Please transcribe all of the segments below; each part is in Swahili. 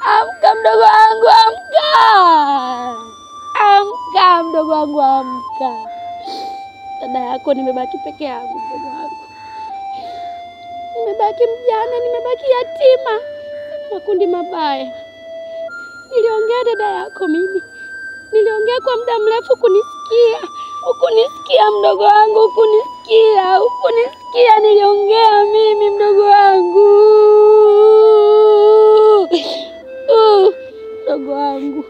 Amka mdogo wangu, amka. Amka mdogo wangu, amka. Dada yako nimebaki peke yangu mdogo wangu. Nimebaki mjane, nimebaki yatima. Makundi mabaya. Niliongea dada yako mimi. Niliongea kwa muda mrefu kunisikia. Ukunisikia mdogo wangu, ukunisikia, ukunisikia. Niliongea mimi mdogo wangu. Mdogo wangu,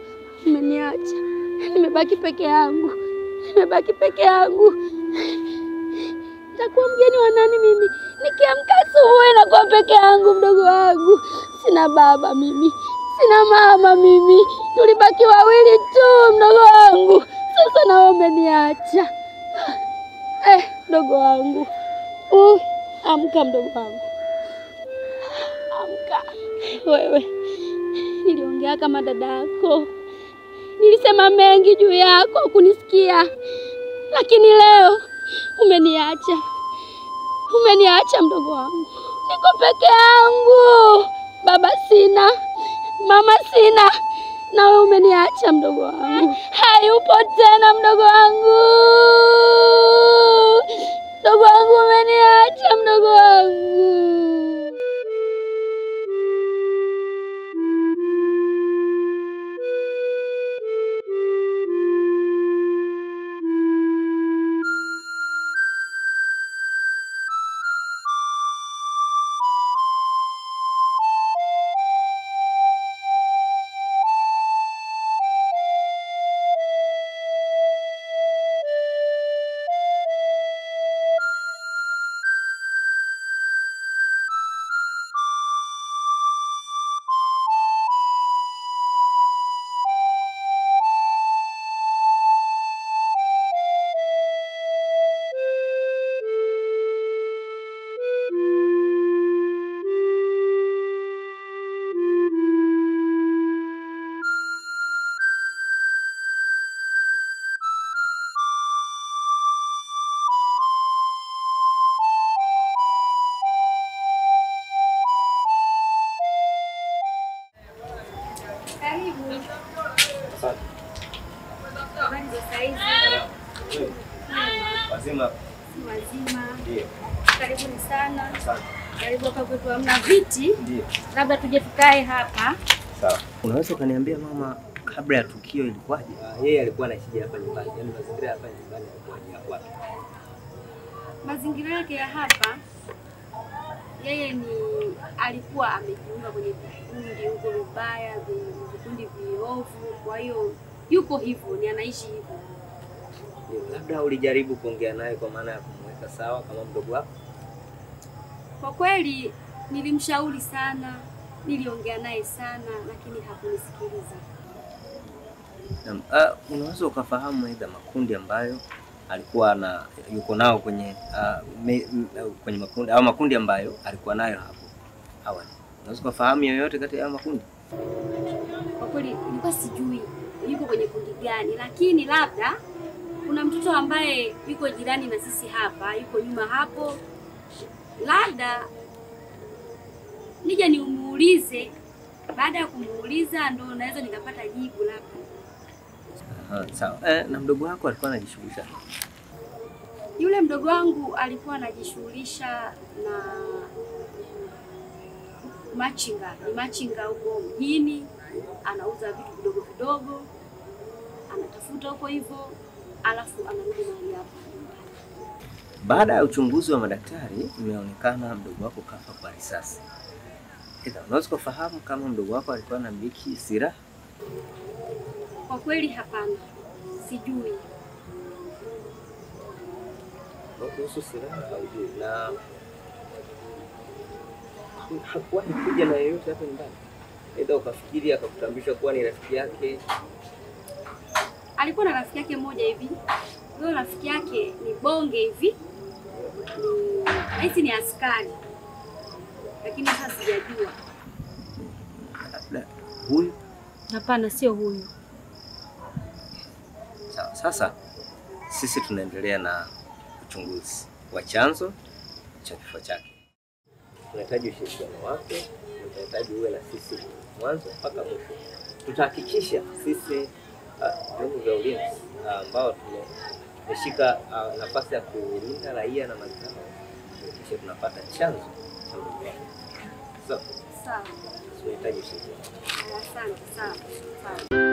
umeniacha. Nimebaki peke yangu. Nimebaki peke yangu. Nitakuwa mgeni wa nani mimi? Nikiamka asubuhi nakuwa peke yangu mdogo wangu. Sina baba mimi. Sina mama mimi. Tulibaki wawili tu mdogo wangu. Sasa na wewe umeniacha. Mdogo wangu. Amka mdogo wangu. Amka. Wewe. Niliongea kama dada yako. Nilisema mengi juu yako kunisikia. Lakini leo umeniacha. Umeniacha mdogo wangu. Niko peke yangu. Baba sina, mama sina. Na wewe umeniacha mdogo wangu. Hayupo tena mdogo wangu. Mdogo wangu umeniacha mdogo wangu. Wazima. Wazima. Ndio. Karibuni sana. Asante. Karibu hapa kwetu hamna viti. Ndio. Labda tuje tukae hapa. Sawa. Unaweza ukaniambia mama, kabla ya tukio ilikuwaje? Yeye alikuwa anaishi hapa nyumbani. Yaani mazingira hapa nyumbani yalikuwaje hapo? Mazingira yake ya hapa, yeye ni alikuwa amejiunga kwenye vikundi huko vibaya, vikundi viovu. Kwa hiyo yuko hivyo, ni anaishi hivyo. Labda ulijaribu kuongea naye kwa maana ya kumweka sawa kama mdogo wako? Kwa kweli nilimshauri sana, niliongea naye sana, lakini hakunisikiliza. Naam, unaweza ukafahamu aidha makundi ambayo alikuwa na yuko nao kwenye kwenye makundi au makundi ambayo alikuwa nayo hapo awali? Unaweza kufahamu yoyote kati ya makundi? Kwa kweli nilikuwa sijui yuko kwenye kundi gani, lakini labda kuna mtoto ambaye yuko jirani na sisi hapa, yuko nyuma hapo. Labda nije nimuulize, baada ya kumuuliza ndo naweza nikapata jibu labda. Sawa. Na mdogo wako alikuwa anajishughulisha? Yule mdogo wangu alikuwa anajishughulisha na machinga. Ni machinga huko mjini, anauza vitu vidogo vidogo, anatafuta huko hivyo, alafu anarudi mahali hapa. Baada ya uchunguzi wa madaktari, imeonekana mdogo wako kafa kwa risasi. Eda, unaweza kufahamu kama mdogo wako alikuwa anamiliki silaha? Kwa kweli hapana, sijui. Kuhusu silaha haujui, na hakuwahi kuja na yeyote hapa nyumbani? Eda, ukafikiri akakutambulisha kuwa ni rafiki yake? Alikuwa na rafiki yake mmoja hivi. Huyo rafiki yake ni bonge hivi. Nahisi ni askari. Lakini sasa sijajua. Labda huyu? Hapana, sio huyu. Sawa, sasa sisi tunaendelea na uchunguzi wa chanzo cha kifo chake. Tunahitaji ushirikiano wako, tunahitaji uwe na sisi mwanzo mpaka mwisho. Tutahakikisha sisi vyombo vya ulinzi ambao tumeshika nafasi ya kulinda raia na mali zao, kisha tunapata chanzo cha mdogo wako. Sawa? Sawa. Tunahitaji ushirikiano. Asante, sawa. Sawa.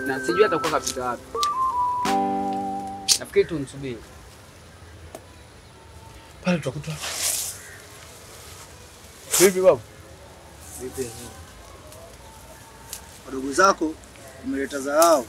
Na sijui atakuwa kapita wapi. Nafikiri tumsubiri. Pale tutakuta. Vipi babu? Vipi? Wadogo zako umeleta dharau.